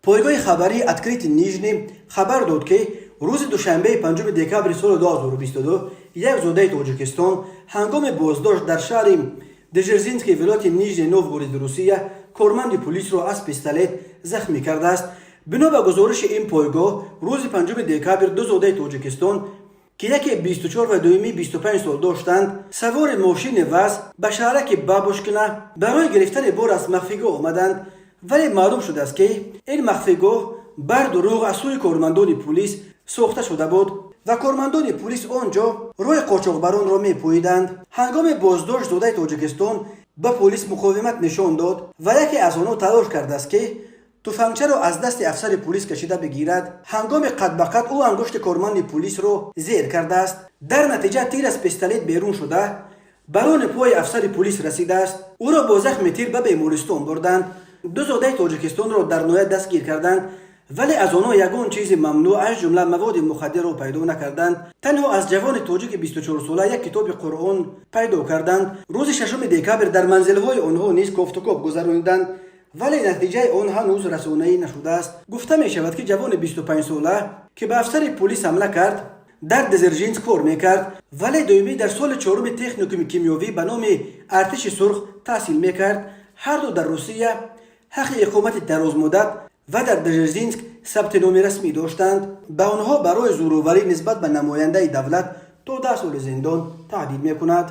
Пойгоҳи хабарии «Открытый Нижний» хабар дод, ки рӯзи душанбеи 5 декабри соли 2022 як зодаи Тоҷикистон ҳангоми боздошт дар шаҳри Дзержински вилояти Нижний Новгороди Русия корманди пулисро аз пистолет захмӣ кардааст. Бино ба гузориши ин пойгоҳ, рӯзи 5 декабр ду зодаи Тоҷикистон, ки яке 24 ва дуюмӣ 25 сол доштанд, савори мошини ВАЗ ба шаҳраки Бабушкина барои гирифтани бор аз махфигоҳ омаданд, вале маълум шудааст, ки ин махфигоҳ бар дурӯғ аз сӯи кормандони пулис сохта шуда буд ва кормандони пулис он ҷо роҳи қочоқбаронро мепӯиданд. Ҳангоми боздошт зодаи Тоҷикистон ба полис муқовимат нишон дод ва яке аз онҳо талош кардааст, ки туфангчаро аз дасти афсари пулис кашида бигирад. Ҳангоми қатбақат ӯ ангушти корманди пулисро зер кардааст. Дар натиҷа тир аз пистолет берун шуда, ба рони пои афсари пулис расидааст. Ӯро бо захми тир ба бемористон бурданд. Ду зодаи Тоҷикистонро дар ноҳия дастгир карданд, вале аз онҳо ягон чизи мамнӯъ, аз ҷумла маводи мухаддирро пайдо накарданд. Танҳо аз ҷавони тоҷики 24сола як китоби Қуръон пайдо карданд. Рӯзи 6 декабр дар манзилҳои онҳо низ кофтукоб гузарониданд, вале натиҷаи он ҳанӯз расонаӣ нашудааст. Гуфта мешавад, ки ҷавони 25сола, ки ба афсари пулис ҳамла кард, дар Дзержинск кор мекард, вале дуюмӣ дар соли чоруми техникуми кимиёвӣ ба номи Артиши Сурх таҳсил мекард. Ҳарду дар Русия ҳаққи иқомати дарозмуддат ва дар Дзержинск сабти номи расмӣ доштанд. Ба онҳо барои зӯроварӣ нисбат ба намояндаи давлат то 10 соли зиндон таҳдид мекунад.